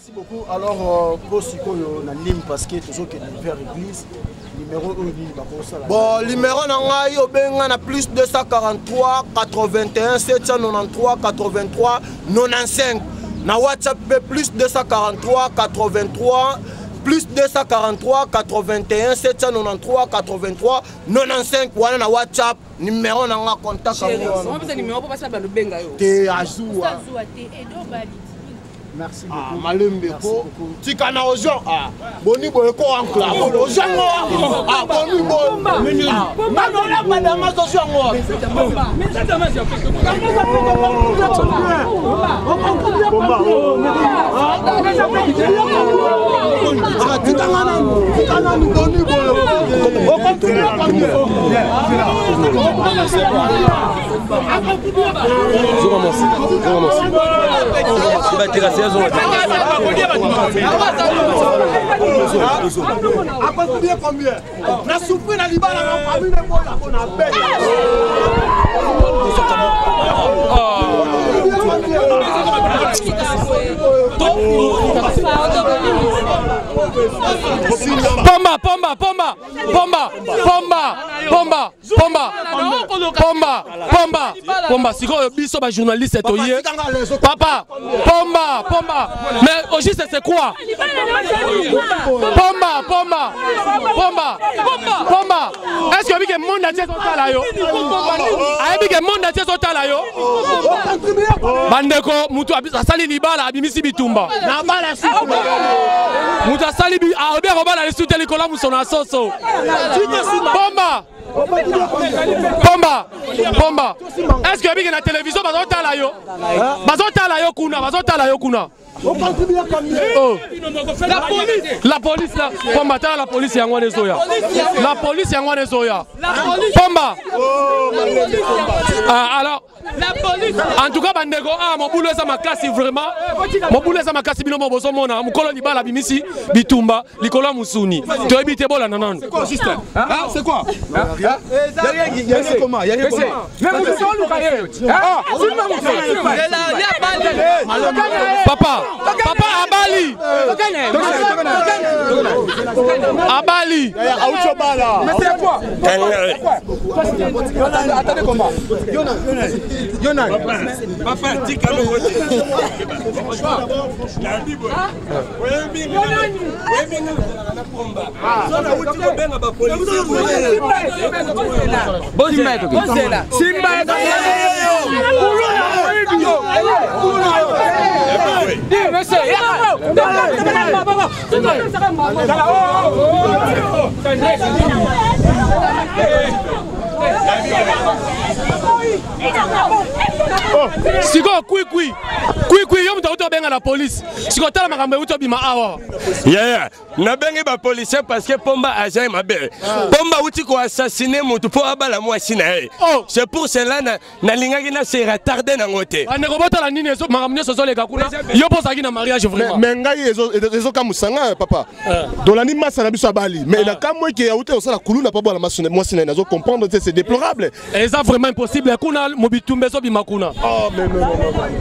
Merci beaucoup. Alors, euh, po sikoyo na Nîmes parce que tozokende vers église. Numéro oyo nini bakosala? Bon, numéro na ngai obenga na plus 243 81 793 83 95. Na WhatsApp pe plus 243 83 plus 243 81 793 83 95 wana na WhatsApp numéro na nga contact yango wana. Numéro po basi ba yo. Te azua. Azua te edo bali. Merci ah, beaucoup. Malembe ko tika na ozwa ah, boni boye ko enclave ozwa ngo ah, boni boye manola madama ozwa ngo. Tika nga nanu, tika nanu boni boye okontribue combien? Zonga mwasi, zonga mwasi. Baterase ya zonga. Acontribue combien? Na souffrir na libala na famille ne bola ko na belle. Pomba, pomba, pomba, pomba, pomba, pomba. Pomba, pomba, pomba, pomba. Sikoyo biso ba journaliste toye. Papa, pomba, pomba. Mais au juste c'est quoi? Pomba, pomba, pomba, pomba. Est-ce que oyebi ke monde entier ezotala yo? Ayebi ke monde entier ezotala yo? Bandeko, mutu asali libala abimisi bitumba. Mutu asali alobi akobala lisusu te likolo ya mosolo ya soso. Pomba. Pomba, pomba. Est-ce que oyebi ke na télévision bazotala yo? Bazotala yo kuna, bazotala yo kuna. Oh. La police. La police la pomba tala la police yango wana ezoya. La police yango wana ezoya. Pomba. Ah, alors La police. En tout cas bandeko ah mobulu eza makasi vraiment. Mobulu eza makasi bino mo bozomona mokolo libala abimisi bitumba likolo ya musuni. Toyebi te bolanda nanu. C'est quoi juste? Hein? C'est quoi? Il y a rien comment? Il y a rien comment? Mais vous Ah, Papa, papa abali. Abali. Mais c'est quoi? Attendez comment? Yona. Papa, tika Simba. Sikoyo kwikwi kwikwi yo moto auti obenga na polise sikoyo tala makambo euti obima awa. Yaya, nabengi bapolicier parce que Pomba agent mabe. Pomba auti koassassine motu mpo abala mwasi na ye. Oh. C'est pour cela nalingaki na se retarde nango te. Bandeko botala nini makambo nyonso ezoleka kuna. Yo mpo ozalaki na mariage vraiment. Mais ngai ezokamwisa ngai papa. Dolani masa na biso abali. Mais nakamwe ke auti kosala kuluna mpo abala mwasi na ye. Nazo comprendre te, c'est déplorable. Eza vraiment impossible kuna mobitumba ezobima kuna. Oh mais non, non, non.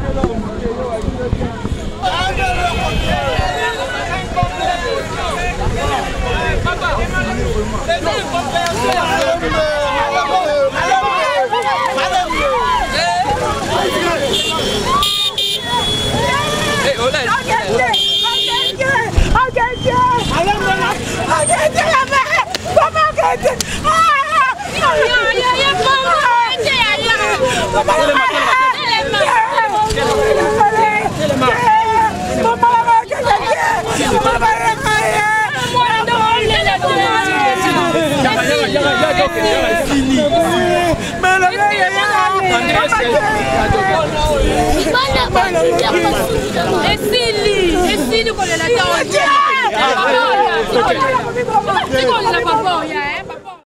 Esili, esili kolela.